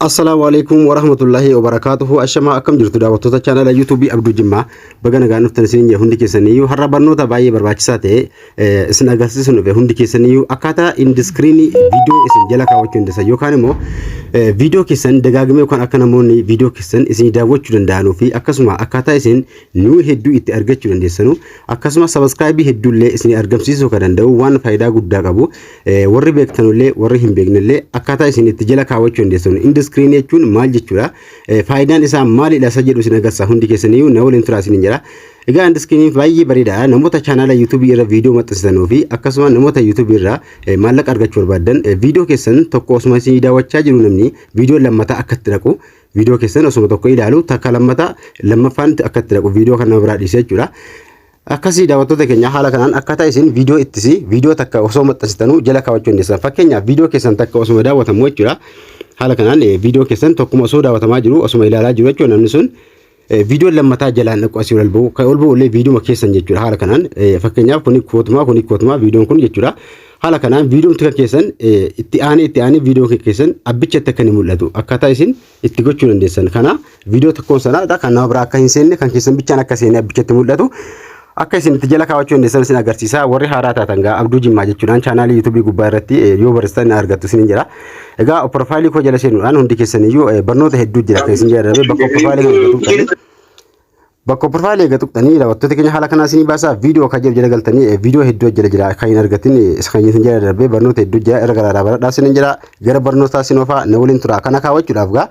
Assalaamu alaikum warahmatullahi wabarakaatuhu. Ashamaa, akkam jirtu daawwattoota chaanala YouTubeii Abduu Jimmaa? Baga nagaan dhuftan isiniin jedha. Hundi keessaniyyuu har'a barnoota baay'ee barbaachisaa ta'e isin agarsiisuu dhufe. Hundi keessaniyyuu akkaataa end screenii viidiyoo isin jala kaawwachuu dandeessan yookaan immoo viidiyoo keessan dagaagimee yookaan akka namoonni viidiyoo keessan isin daawwachuu danda'anuu fi akkasuma akkaataa isin nuu hedduu itti argachuu dandeessanu, akkasuma subscribeii hedduullee isin argamsiisuu kan danda'u, waan faayidaa guddaa qabu, warri beektanullee warri hin beeknellee akkaataa isin itti jala kaawwachuu dandeessan, end screen jechuun maal jechuudha, faayidaan isaa maalidha isa jedhu isin agarsiisa. Hundi keessaniyyuu na waliin turaa isiniin jedha. Egaa end screen baay'ee bareedaadha. Namoota chaanaala YouTubeii irra viidiyoo maxxansitanuu fi akkasuma namoota YouTubeii irraa maallaqa argachuu barbaadan, viidiyoo keessan tokko osuma isin daawwachaa jiru namni viidiyoo lammataa akka itti dhaqu, viidiyoo keessan osuma tokko ilaalu takka lammataa lammaffaan akka itti dhaqu, viidiyoo kan nama biraa dhiisee jechuudha. Akkasii daawwattoota keenya, haala kanaan akkaataa isin viidiyoo ittisi viidiyoo takka osoo maxxansitanuu jala kaawwachuu dandeessan. Fakkeenyaaf, viidiyoo keessan takka osuma daawwatamu jechuudha. Haala kanaan viidiyoo keessan tokkuma osoo daawwatamaa jiru, osuma ilaalaa jiru jechuudha, namni sun viidiyoo lammataa jalaan dhaqu, asii ol ba'u, kan ol ba'u illee viidiyoo keessan jechuudha. Haala kanaan fakkeenyaaf kuni kootumaa, kuni kootumaa viidiyoon kun jechuudha. Haala kanaan viidiyoon kan keessan itti aanee itti aanee viidiyoo keessan abbichatti akka inni mul'atu akkaataa isin itti gochuu dandeessan kana, viidiyoo tokkoon sana kan nama biraa akka hin seenne, kan keessan bichaan akka seene abbichatti mul'atu, akka isin itti jala kaawwachuu dandeessan isin agarsiisa. Warri haaraa taatan gaa Abduu Jimmaa jechuudhaan chaanaalii YouTubeii gubbaa irratti yoo barreessitan argattu isiniin jedha. Egaa profileii koo jala seenuudhaan hundi keessaniyyuu barnoota hedduu jira kan isin jala darbe. Bakka profileii kana tuqxanii, bakka profileii eega tuqxanii, daawwattoota keenya, haala kanaa isinii baasaa. Viidiyoo akka jedhu jala galtanii viidiyoo hedduu jala jira. Kan hin argatin kan isin jala darbee barnoota hedduu jira, irra garaadhaa baradhaa isiniin jira. Gara barnootaa isin oofaa, na waliin tura. Kana kaawwachuudhaaf gaa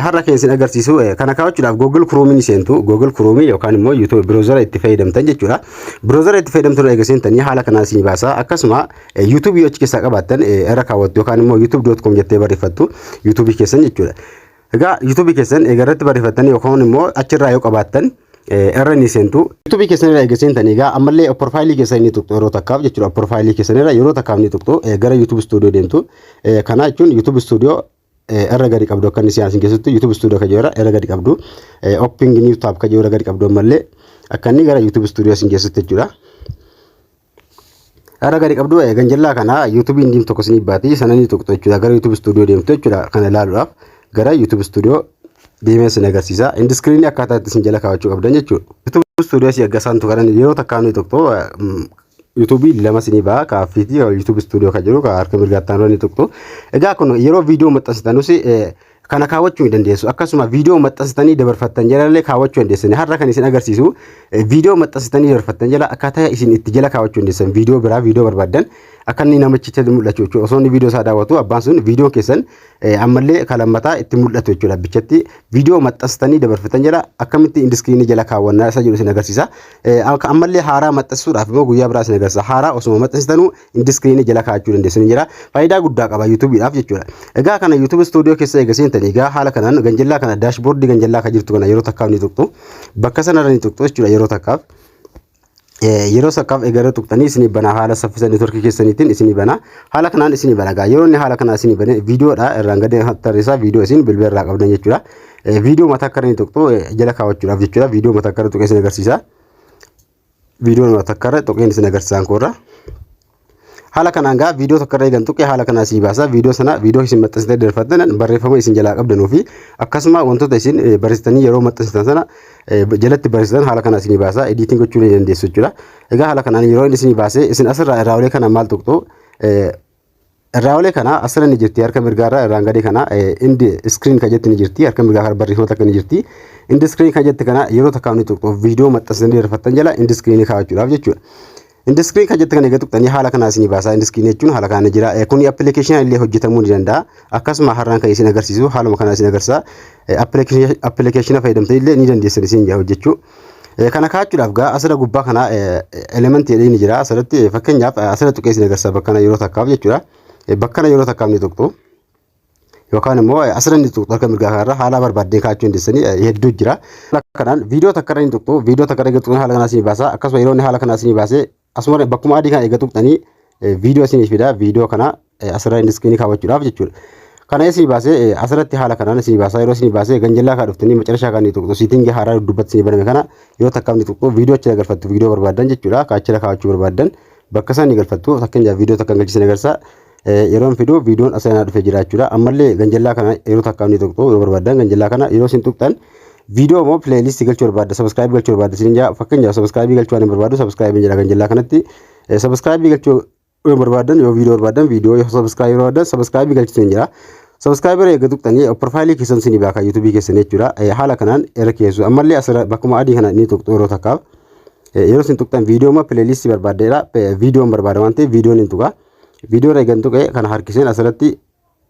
har'a kan isin agarsiisu, kana kaawwachuudhaaf Google Chrome ni seentu. Google Chrome yookaan immoo YouTube browser itti fayyadamtan jechuudha. Browser itti fayyadamtan eega seentanii haala kanaa isinii baasaa. Akkasuma YouTube yoo achi keessaa qabaattan irra kaawwattu yookaan immoo youtube.com jettee barreeffattu YouTube keessan jechuudha. Egaa YouTube keessan eega irratti barreeffattanii yookaan immoo achirraa yoo qabaattan irra ni seentu. YouTube keessan irra eega seentan, egaa ammallee profileii keessan ni tuqxu yeroo takkaaf jechuudha. Profileii keessan irra yeroo takkaaf ni tuqxu, gara YouTube Studio deemtu. Kana jechuun YouTube Studio irra gadi qabdu, akka inni siyaasin keessattu YouTube Studio kan jedhu irra gadi qabdu. Open New Tab kan jedhu irra gadi qabdu, ammallee akka inni gara YouTube Studio isin keessatti jechuudha. Irra gadi qabdu, ganjallaa kana YouTubeiin diim tokko isinii baati, sana ni tuqxu jechuudha. Gara YouTube Studio deemtu jechuudha. Kana ilaaluudhaaf gara YouTube Studio deemee isin agarsiisa. End screenii akkaataa itti isin jala kaawwachuu qabdan jechuudha. YouTube Studio si aggasaantu karan yeroo takkaa ni tuqxu. YouTubeii lama isinii ba'a, kaaffiitii YouTube Studio kan jiru kan harka mirgaatti ni tuqxu. Egaa kun yeroo viidiyoo maxxansitanus kana kaawwachuu ni dandeessu. Akkasuma viidiyoo maxxansitanii dabarfattan jalallee kaawwachuu dandeessani. Har'a kan isin agarsiisu viidiyoo maxxansitanii dabarfattan jala akkaataa isin itti jala kaawwachuu dandeessan, viidiyoo biraa, viidiyoo barbaaddan akka inni namichicha mul'atu jechuudha. Osoo inni viidiyoo isaa daawwatu abbaan sun viidiyoon keessan ammallee kan lammataa itti mul'atu jechuudha. Abbichatti viidiyoo maxxansitanii dabarfattan jala akkamitti end screenii jala kaawwannaa isa jedhu isin agarsiisa. Ammallee haaraa maxxansuudhaaf immoo guyyaa biraa isin agarsiisa. Haaraa osuma maxxansitanuu end screenii jala kaa'achuu dandeessan jira. Faayidaa guddaa qaba YouTubeiidhaaf jechuudha. Egaa kana YouTube Studio keessa eega seentanii, egaa haala kanaan ganjallaa kana, dashboardii ganjallaa kan jirtu kana yeroo takkaaf ni tuqxu. Bakka sanarra ni tuqxu jechuudha yeroo takkaaf. Yeroo takkaaf eegala tuqxanii isinii bana, haala saffisa networkii keessaniitiin isinii bana. Haala kanaan isinii bana. Egaa yeroo inni haala kanaan isinii bane, viidiyoodha irraan gadi tarreessaa, viidiyoo isin bilbila irraa qabdan jechuudha. Viidiyoo mataa akka ni tuqxu jala kaawwachuudhaaf jechuudha. Viidiyoo mataa akka tuqee isin agarsiisa. Viidiyoo mataa akka tuqeen isin agarsiisaan koorra. Haala kanaan gaa viidiyoo tokko irra eegan tuqee haala kanaan isin baasa. Viidiyoo sana, viidiyoo isin maxxansitanii darfattan, barreeffama isin jalaa qabdanuu fi akkasuma wantoota isin barreessitanii yeroo maxxansitan sana jalatti barreessitan haala kanaan isin baasa. Editing gochuu ni dandeessu jechuudha. Egaa haala kanaan yeroo inni isin baase, isin asirraa irraa kana maal tuqxu? Irraa kana asirra ni jirti, harka mirgaarraa irraan gadee kana end screen kan jetti ni jirti, harka mirgaa kana barreeffama takka ni jirti. End screen kan jette kana yeroo takkaaf ni tuqxu, viidiyoo maxxansitanii darfattan jala end screen kaa'achuudhaaf jechuudha. End screen kan jette kana eega tuqxanii haala kanaa isinii baasa. End screen jechuun haala kana jira. Kuni applicationii illee hojjetamuu ni danda'a. Akkasuma har'aan kan isin agarsiisu haaluma kanaa isin agarsiisa. Applicationa fayyadamtanii illee ni dandeessan isin hojjechuu. Kana kaa'achuudhaaf gaa asirra gubbaa kana elementii jedhee ni jira. Asirratti fakkeenyaaf asirra tuqee isin agarsiisa, bakka kana yeroo takkaaf jechuudha. Bakka kana yeroo takkaaf ni tuqxu. Yookaan immoo asirra ni tuqxu, harka mirgaa kanarra haala barbaaddeen kaa'achuu dandeessanii hedduu jira. Kanaan viidiyoo takka irra ni tuqxu. Viidiyoo takka irra eega tuqxanii haala kanaa isinii baasa. Akkasuma yeroo inni haala kanaa isinii baasee, asuma bakkuma adii kana eega tuqxanii viidiyoo isinii fida. Viidiyoo kana asirra end screenii kaawwachuudhaaf jechuudha. Kana isinii baasee asirratti haala kanaan isinii baasaa. Yeroo isinii baasee ganjallaa kaa dhuftanii macarashaa kan ni tuqxu. Settingii haaraa duddubbatti isinii baname kana yeroo takkaaf ni tuqxu. Viidiyoo achirra galfattu, viidiyoo barbaaddan jechuudha. Ka achirra kaawwachuu barbaaddan bakka isaan ni galfattu. Fakkeenyaaf viidiyoo takka galchisan agarsiisa. Yeroon fidu viidiyoon asirraa dhufee jira jechuudha. Ammallee ganjallaa kana yeroo takkaaf ni tuqxu. Yoo barbaadan ganjallaa kana yeroo isin tuqxan, viidiyoo immoo playlist galchuu barbaadda, subscribe galchuu barbaadda isin jaa. Fakkeenyaaf, subscribe galchuu waan hin barbaadu, subscribe jedha ganjallaa kanatti. Subscribe galchuu yoo barbaadan, yoo viidiyoo barbaadan viidiyoo, yoo subscribe barbaadan subscribe galchitu hin jira. Subscribe eega tuqxanii profile keessan isinii baaka, YouTube keessan jechuudha. Haala kanaan irra keessu. Ammallee asirra bakkuma adii kana ni tuqxu yeroo takkaaf. Yeroo isin tuqxan viidiyoo immoo playlist barbaaddeedha. Viidiyoon barbaada waan ta'eef viidiyoon hin tuqa. Viidiyoo irra eegan tuqee kana harkiseen asirratti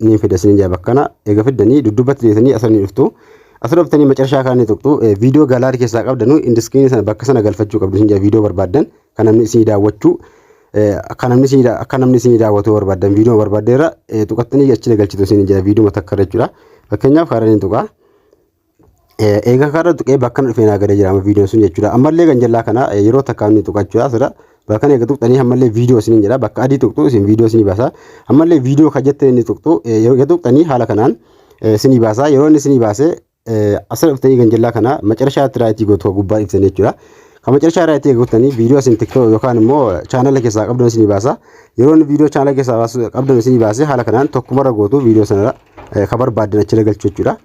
ni fida isin jaa. Bakka kana eega fiddanii dudduubatti deetanii asirra ni dhuftu. Asirra dhuftanii macarashaa kana ni tuqxu. Viidiyoo gallery keessaa qabdanu end screen sana bakka sana galfachuu qabdu isin jaa. Viidiyoo barbaaddan kan namni isinii daawwachuu akka namni isinii akka namni isinii daawwatu barbaaddan, viidiyoo barbaaddeerra tuqattanii achi galchitu isin jaa, viidiyoo takka irra jechuudha. Fakkeenyaaf, karaa ni tuqa. Eega karaa tuqee bakka kana dhufee naa galee jira amma viidiyoon sun jechuudha. Ammallee ganjallaa kana yeroo takka ni tuqa jechuudha. Asirra bakka kana eega tuqxanii ammallee viidiyoo isiniin jedha. Bakka adii tuqxu isin viidiyoo isinii baasa. Ammallee viidiyoo kan jettanii ni tuqxu. Yeroo tuqxanii haala kanaan isinii baasa. Yeroo inni isinii baase asirra dhuftanii ganjallaa kana macarashaatti right gootu, gubbaa dhiftanii jechuudha. Kan macarashaa right gootanii viidiyoo isin TikTok yookaan immoo chaanala keessaa qabdan isinii baasa. Yeroo inni viidiyoo chaanala keessaa qabdan isinii baase, haala kanaan tokkumarra gootu, viidiyoo sanarra kan barbaaddan achirra galchuu jechuudha.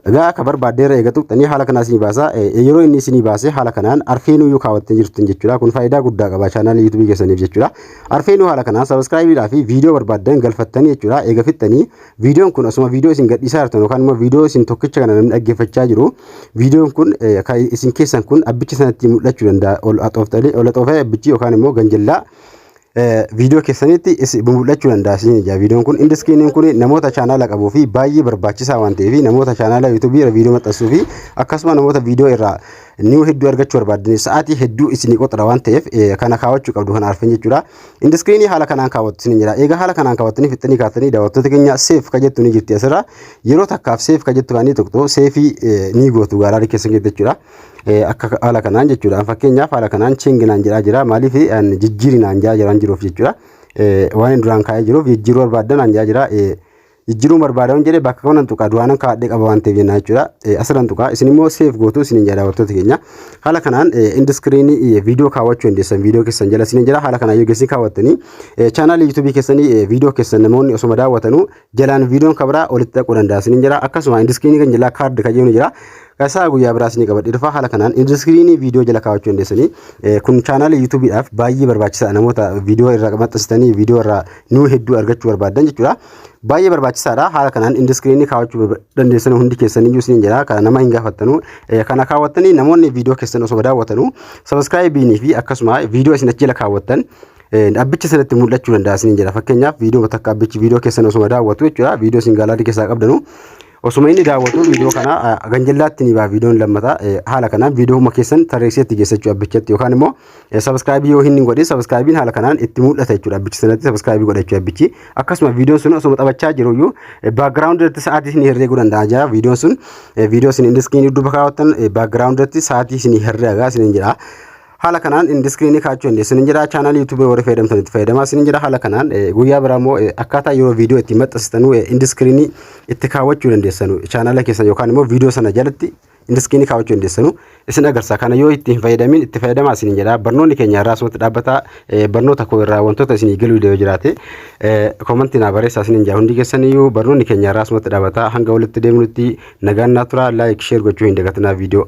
Egaa akka barbaaddeerra eega tuqxanii haala kanaa isinii baasa. Yeroo inni isinii baase haala kanaan arfeenuu kaawwattee jirtu jechuudha. Kun faayidaa guddaa qaba chaanaalii YouTube keessaniif jechuudha. Arfeenuu haala kanaan subscribe fi viidiyoo barbaaddan galfattanii jechuudha. Eega fixxanii viidiyoon kun osuma viidiyoo isin gadhiisaa jirtan yookaan immoo viidiyoo isin tokkicha kana namni dhaggeeffachaa jiru, viidiyoon kun isin keessan kun abbicha sanatti mul'achuu danda'a. Ol axooftanii ol axoofee abbichi yookaan immoo ganjallaa viidiyoo keessanitti mul'achuu danda'a isin ija. Viidiyoon kun, end screeniin kun, namoota chaanaala qabuu fi baay'ee barbaachisaa waan ta'eef, namoota chaanaala YouTube irra viidiyoo maxxansuu fi akkasuma namoota viidiyoo irraa new hedduu argachuu barbaadaniif sa'aatii hedduu isinii qoxara waan ta'eef kana kaawwachuu qabdu, kana arfan jechuudha. End screen haala kanaan kaawwattu isin jira. Egaa haala kanaan kaawwattanii fixxanii kaatanii, daawwattoota keenya, save ka jettu ni jirti asirra. Yeroo takkaaf save ka jettu kan tuqxu, save ni gootu gallery keessan keessatti jechuudha. Akka haala kanaan jechuudha. Fakkeenyaaf, haala kanaan change naan jedhaa jira. Maaliif jijjiiri naan jedhaa jiraan jiruuf jechuudha. Waan inni duraan kaa'ee jiruuf jijjiiruu barbaaddan naan jedhaa jira. Jijjiiruu barbaadan jedhee bakka kanan tuqaa, duraanan kaa'adhee qaba waan ta'eef jennaa jechuudha. Asirran tuqaa, isin immoo save gootu isin jedha daawwattoota keenya. Haala kanaan end screen viidiyoo kaawwachuu dandeessan viidiyoo keessan jala isin jira. Haala kanaan yoo geessin kaawwattanii chaanaalii YouTube keessanii viidiyoo keessan namoonni osuma daawwatanuu jalaan viidiyoon kabiraa olitti dhaquu danda'a isin jira. Akkasuma end screen kan jalaa card kan jennu jira. Kasaa guyyaa biraas ni qabadhe dhufa. Haala kanaan end screen viidiyoo jala kaawwachuu dandeessanii kun chaanaalii YouTubeiidhaaf baay'ee barbaachisaadha, namoota viidiyoo irraa maxxansitanii viidiyoo irraa new hedduu argachuu barbaadan jechuudha. Baay'ee barbaachisaadha. Haala kanaan end screen kaawwachuu dandeessan hundi keessaniyyuu isiniin jedha. Kana nama hin gaafattanu. Kana kaawwattanii namoonni viidiyoo keessan osoo daawwatanu subscribeiinii fi akkasuma viidiyoo isin achi jala kaawwattan abbicha sanatti mul'achuu danda'a isiniin jedha. Fakkeenyaaf, viidiyoo takka abbichi viidiyoo keessan osuma daawwatu jechuudha. Viidiyoo isin gallery keessaa qabdanu osuma inni daawwatu viidiyoo kana ganjallaatti ni ba'a viidiyoon lammataa. Haala kanaan viidiyoo keessan tarreessee itti geessa jechuudha abbichatti, yookaan immoo subscribe yoo hin godhin subscribeiin haala kanaan itti mul'ata jechuudha, abbichi sanatti subscribe godha jechuudha abbichi. Akkasuma viidiyoon sun osuma taphachaa jiru iyyuu background irratti sa'aatii isin herreeguu danda'a jira viidiyoon sun. Viidiyoo isin end screen dudduuba kaawwattan background irratti sa'aatii isin herreegaa isin jedha. Haala kanaan end screen kaa'achuu dandeessu isin jira. Chaanaalii YouTube warri fayyadamtan itti fayyadamaa isin jira. Haala kanaan guyyaa biraa immoo akkaataa yeroo viidiyoo itti maxxansitanuu end screen itti kaawwachuu dandeessanu, chaanaala keessan yookaan immoo viidiyoo sana jalatti end screen kaawwachuu dandeessanu isin agarsiisa. Kana yoo itti hin fayyadamin itti fayyadamaa isin jedha. Barnoonni keenya irraa asumatti dhaabbata. Barnoota koo irraa wantoota isinii galuu yoo jiraate comment naa barreessaa isin jedha hundi keessaniyyuu. Barnoonni keenya irraa asumatti dhaabbata. Hanga walitti deemnutti nagaan naa tura. Like, share gochuu hin dagatinaa viidiyoo.